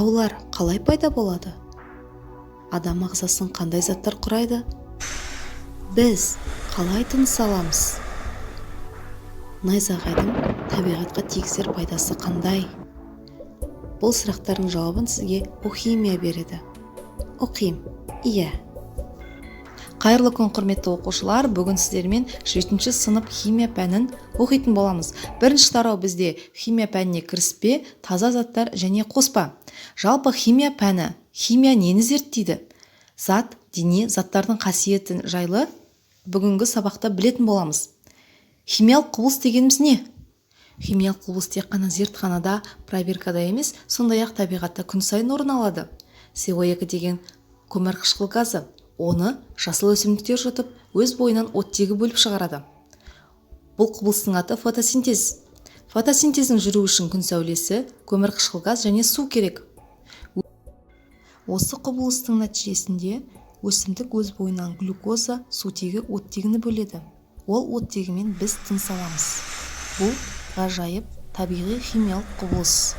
Таулар қалай пайда болады? Адам ағзасын қандай заттар құрайды? Біз қалай тыныс аламыз? Найзағайдың табиғатқа тигізер пайдасы қандай? Бұл сұрақтардың жауабын сізге Оқимия береді. Оқим, иә. Қайырлы күн, құрметті оқушылар! Бүгін сіздермен жетінші сынып химия пәнін оқитын боламыз. Бірінші тарау бізде химия пәніне кіріспе, таза заттар және қоспа. Жалпы, химия пәні, химия нені зерттейді? Зат, дене, заттардың қасиетін жайлы бүгінгі сабақта білетін боламыз. Химиялық құбылыс дегеніміз не? Химиялық құбылыс тек қана зертханада, пробиркада емес, сондай-ақ табиғатта күн сайын орын алады. СО2 деген көмірқышқыл газы. Оны жасыл өсімдіктер жұтып, өз бойынан оттегі бөліп шығарады. Бұл құбылыстың аты фотосинтез. Фотосинтездің жүруі үшін күн сәулесі, көмірқышқыл газ және су керек. Осы құбылыстың нәтижесінде өсімдік өз бойынан глюкоза, сутегі, оттегіні бөледі. Ол оттегімен біз тыныс аламыз. Бұл ғажайып табиғи химиялық құбылыс.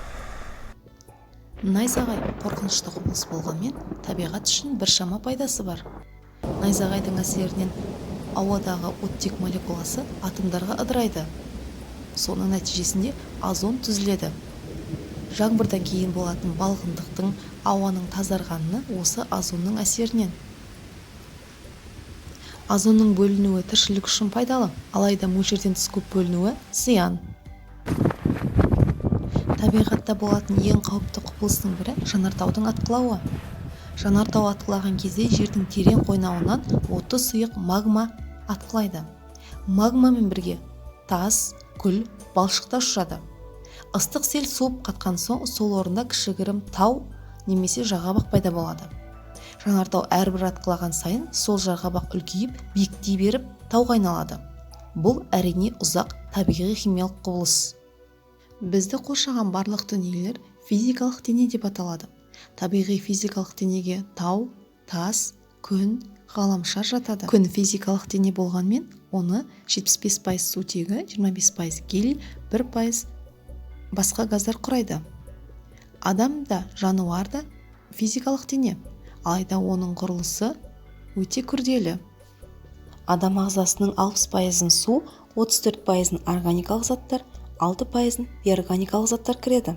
Найзағай қорқынышты құбылыс болғанмен, табиғат үшін біршама пайдасы бар. Найзағайдың әсерінен ауадағы оттек молекуласы атомдарға ыдырайды. Соның нәтижесінде озон түзіледі. Жаңбырдан кейін болатын балғындықтың, ауаның тазарғаны осы озонның әсерінен. Озонның бөлінуі тіршілік үшін пайдалы, алайда мөлшерден тыс көп бөлінуі зиян. Табиғатта болатын ең қауіпті құбылыстың бірі – жанартаудың атқылауы. Жанартау атқылаған кезде жердің терең қойнауынан отты сұйық магма атқылайды. Магмамен бірге тас, күл, балшық та ұшырады. Ыстық сел суып қатқан соң, сол орында кішігірім тау немесе жарғабақ пайда болады. Жанартау әрбір атқылаған сайын сол жарғабақ үлкейіп, биіктей беріп, тауға айналады. Бұл, әрине, ұзақ табиғи химиялық құбылыс. Бізді қоршаған барлық дүниелер физикалық дене деп аталады. Табиғи физикалық денеге тау, тас, күн, ғаламшар жатады. Күн физикалық дене болғанмен, оны 75% сутегі, 25% гелий, 1% басқа газдар құрайды. Адам да, жануар да физикалық дене, алайда оның құрылысы өте күрделі. Адам ағзасының 60%-ын су, 34%-ын органикалық заттар, 6%-ын бейорганикалық заттар кіреді.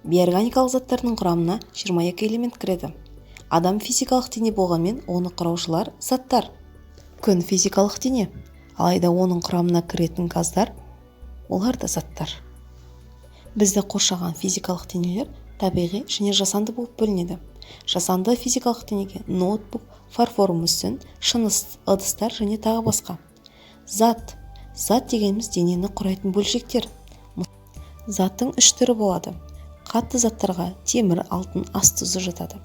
Бейорганикалық заттардың құрамына 22 элемент кіреді. Адам физикалық дене болғанмен, оны құраушылар заттар. Күн физикалық дене, алайда оның құрамына кіретін газдар, олар да заттар. Бізді қоршаған физикалық денелер табиғи және жасанды болып бөлінеді. Жасанды физикалық денеге ноутбук, фарфор мүсін, шыны ыдыстар және тағы басқа. Зат. Зат дегеніміз денені құрайтын бөлшектер. Заттың үш түрі болады. Қатты заттарға темір, алтын, ас тұзы жатады.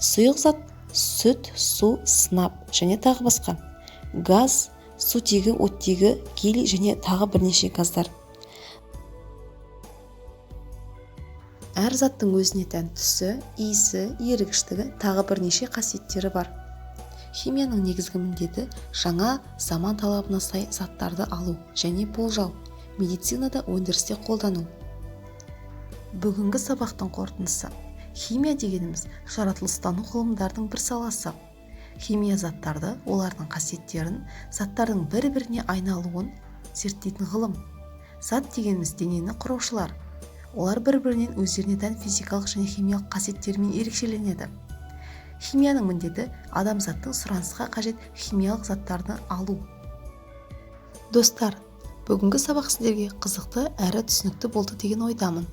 Сұйық зат – сүт, су, сынап және тағы басқа. Газ – сутегі, оттегі, гелий және тағы бірнеше газдар. Әр заттың өзіне тән түсі, иісі, ерігіштігі, тағы бірнеше қасиеттері бар. Химияның негізгі міндеті – жаңа заман талабына сай заттарды алу және болжау, медицинада, өндірісте қолдану. Бүгінгі сабақтың қорытындысы: химия дегеніміз – жаратылыстану ғылымдарының бір саласы. Химия заттарды, олардың қасиеттерін, заттардың бір-біріне айналуын зерттейтін ғылым. Зат дегеніміз – денені құраушылар. Олар бір-бірінен өздеріне тән физикалық және химиялық қасиеттерімен ерекшеленеді. Химияның міндеті – адамзаттың сұранысқа қажет химиялық заттарды алу. Достар, бүгінгі сабақ сіздерге қызықты әрі түсінікті болды деген ойдамын.